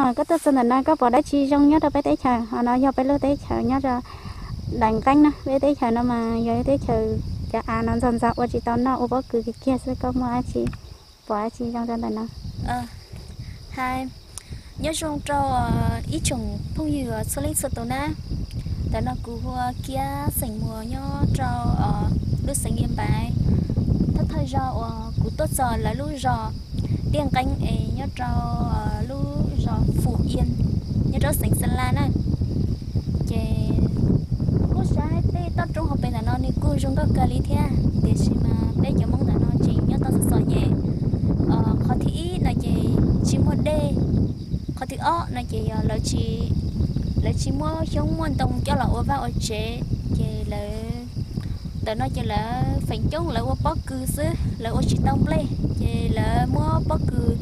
Koj tuaj txog ntawm no koj pom dab tsi zoo nyob rau peb teb chaws? Ho no yog peb lub teb chaws nyob rau Daim Nqeeb na. Peb teb chaws no mas yog teb chaws cov av no ntxog ntxog ua tsis tau noj, ua pob kws kiag kiag xwb. Koj muaj dab tsi, pom dab tsi zoo rau ntawm no? Hais, nyob zoo rau ib tsoom phooj ywg txhua leej txhua tus na. Ntawm no kuv hu ua Kiab xeem Muas nyob rau lub xeev Yia Npaiv. Thawj thawj zaug uas kuv tuaj txog lawv lub zos Tiaj Nqeeb es nyob rau lub zos Fum Yia nyob rau xeev Xa La na. Ces kuj saib tej toj roob hauv pes ntawm no nws kuj zoo nkauj kawg li thiab, tiam sis mas peb cov Hmoob ntawm no tseem nyob tau txom txom nyem. Qhov thib ib no ces tsis muaj dej, qhov thib ob no ces yog lawv tsis muab xyoob muaj ntoo coj los ua vaj ua tsev, ces lawv ntawm no ces lawv feem coob lawv ua pob kws xwb, lawv ua tsis tau nplej, ces lawv muab pob kws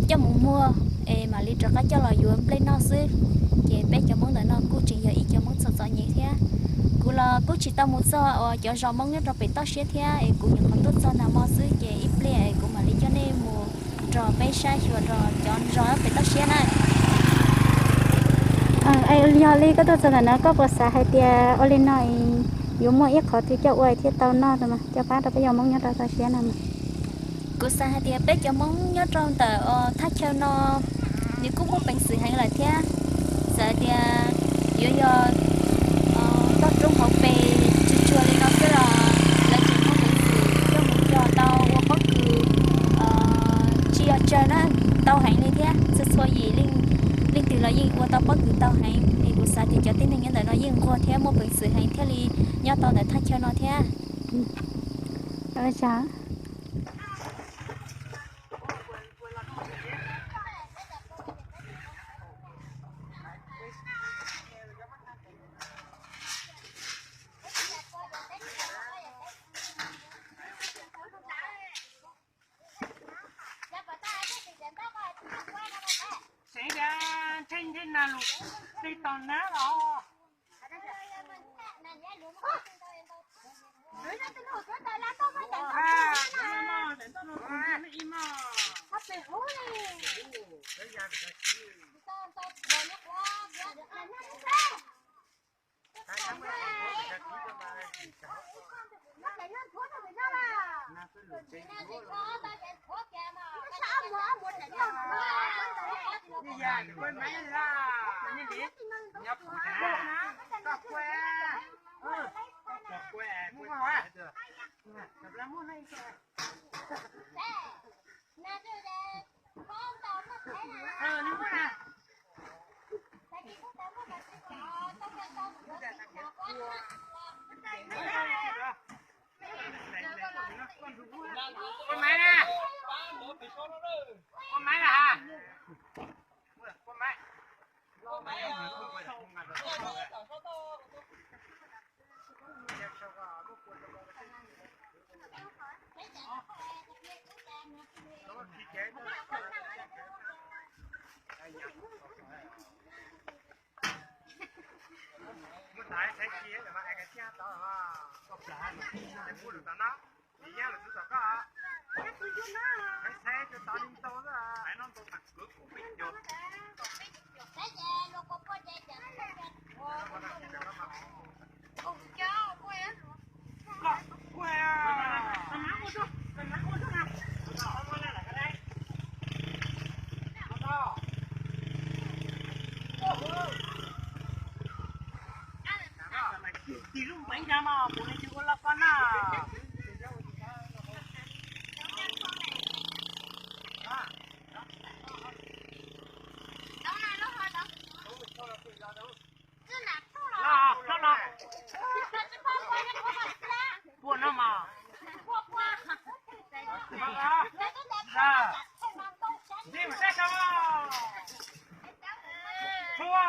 coj mus muag es mam li rov qab coj los yuav nplej noj xwb. Ces peb cov Hmoob ntawm no kuj tseem yog ib cov Hmoob txom txom nyem thiab. Kuv los kuj tsis tau mus txog uas cov zos Hmoob nyob rau pem toj siab thiab, es kuv nyuam qhuav tuaj txog nag hmo xwb, ces ib pliag es kuv mam li coj nej mus nrog peb saib xyuas rau cov zos pem toj siab na. Yog li koj tuaj txog ntawm no koj puas xav hais tias ua li no yuav muaj ib qhov twg coj ua thiaj tau noj, coj pab rau peb cov Hmoob nyob rau toj siab no? Kuv xav hais tias peb cov Hmoob nyob rau ntawm thaj chaw no nws kuj muaj peev xwm heev lawm thiab. Txawm tias yuav yog toj roob hauv pes tsuag tsuag li no xwb los lawv tseem muaj peev xwm coj mus cog tau ua pob kws tsis yog tsawg na, tau heev li thiab. Txhua txhua yim leej twg los yeej ua tau pob kws tau heev, es kuv xav tias cov tib neeg nyob ntawm no yeej nquag thiab muaj peev xwm heev thiaj li nyob tau ntawm thaj chaw no thiab. Seev tias ntshe ntshe nas lus tej tos nab los. Tis lub npeev cas mas kuv ne tsis ua loj koj na. Pua no mas. Ntxiv mus saib tau. Txhua.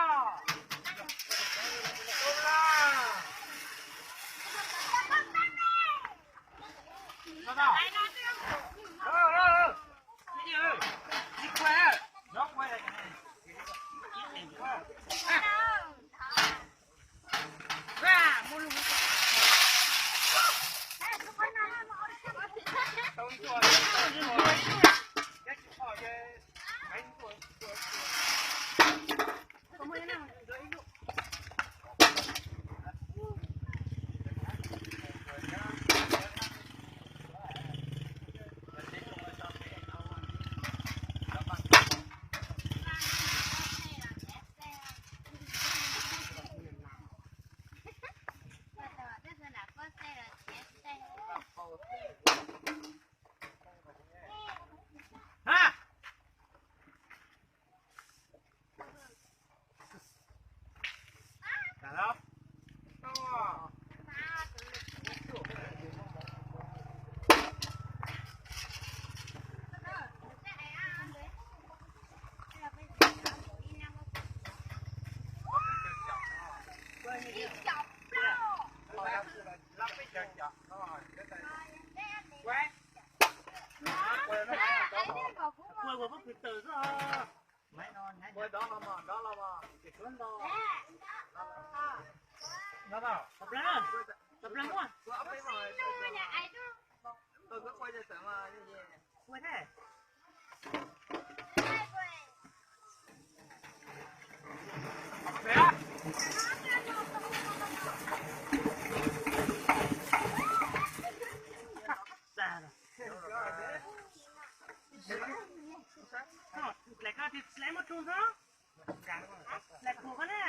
Ua ua pob kws tawm xwb. Ua dov los mas, dov los mas. Tawm plaws, tawm plaws muaj. Ua thiab. Lawv koj tis lawv muaj tug xwb. Lawv puas koj na.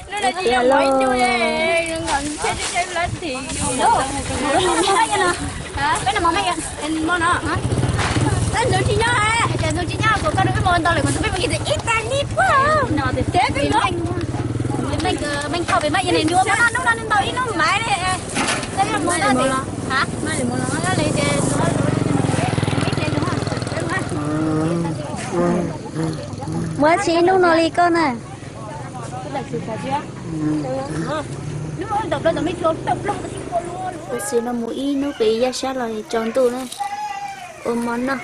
Hnub no tsis yog mov ib nyuag, nkaus ntshe tsis yog lab thim. Peb no mov no, peb ntxoov tsis nyob, ces ntxoov tsis nyob kuv koj rau peb mov ntau lawm kuv ntxoov peb mov kiag ib tag nib puag. Ces peb mov, meej thauj pem maj yas nis ntua mov no hnub no nws ntaus ib hnub maiv li. Peb mov no, muab tsis ib hnub no li koj na. Tam sim no mus ib hnub pem yaj sab los tsaus ntuj na, ua mov noj.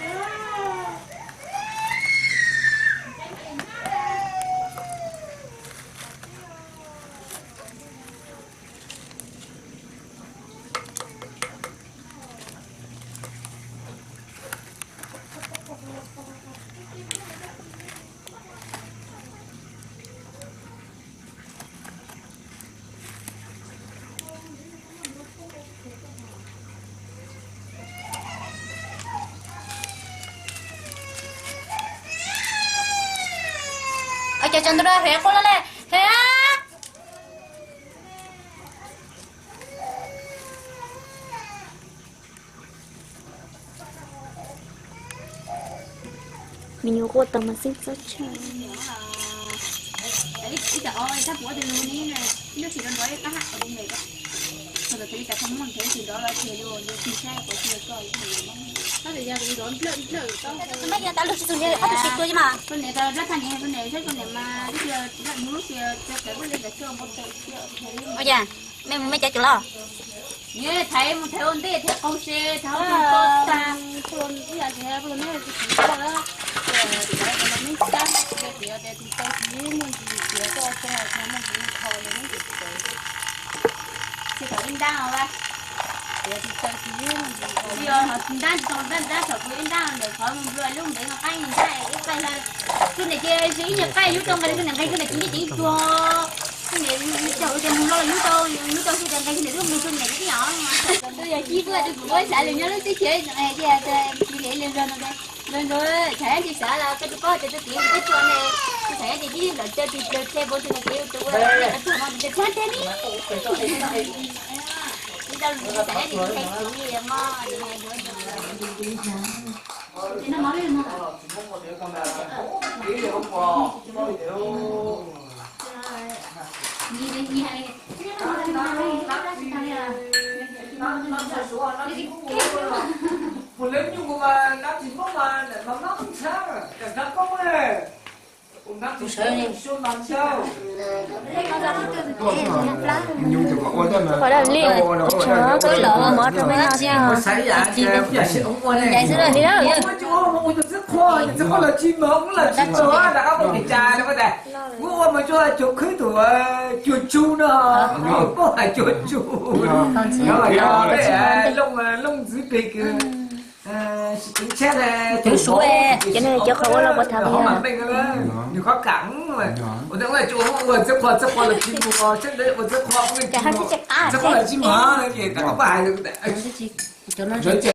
Cov tsaus ntuj no hais quaj loj li, hais. Me nyuam quaj tau mas xeeb txob tshaj. Ua cas, mej mus mej cov cuag los? Thaiv mus thaiv ua ntej thaiv qaug se thaiv tag. Ib ntab os, ntab tso ntab ntab thaum kuv ib ntab ntawm qhov mus nplua lub ntev no qaib ntab ib qaij hlawv. Tus niam ces ib nyuag qaij yub rau nqe, tus niam nqe tus niam ceev ceev tuag. Tus niam caum tias mus lo yub rau, yub rau xwb tias nqe tus niam twb mus tus niam ib yam. Tus yog ci tuaj tus kuv xav lus nyob lub teb chaws hais tias tus niam li zog no, zog zog txhais yab tsis xav los koj tsis paub tias tus kev tus teb chaws ne, tsis xav yab tias tib lawm caw tus caw tsheb npaum tus niam kev tus ua niam qhov tuag no tus txhais teg ni. Ib tau lus tsis xav yab tias tus txhais kuv li mo. Puas lawv nyuj kuv mas nab tsis muab mas nab nab ntshab, cas nab koob ne. Kuv nab tsis muab suab mas ntshab. Pom dab li, tsov koj los ua mov rau peb noj thiab. Li na. Ua tsis ua, ua tus txiv qhua, tus txiv qhua los tsis mov, kuv los tsis mov, rov qab ua pem cas no. Kuv ua mas tsuas cov khwb tus cuag tsu no, poj hais cuag tsu. Looj, looj ntxwv peg kws. Twv suav, cov no cov qhov ua los puas tham li os? Nws qhov kam ua txiv qhua, txiv qhua los tsis mus, sab ntawd ua txiv qhua, txiv qhua los tsis mus no ces tam koj hais li.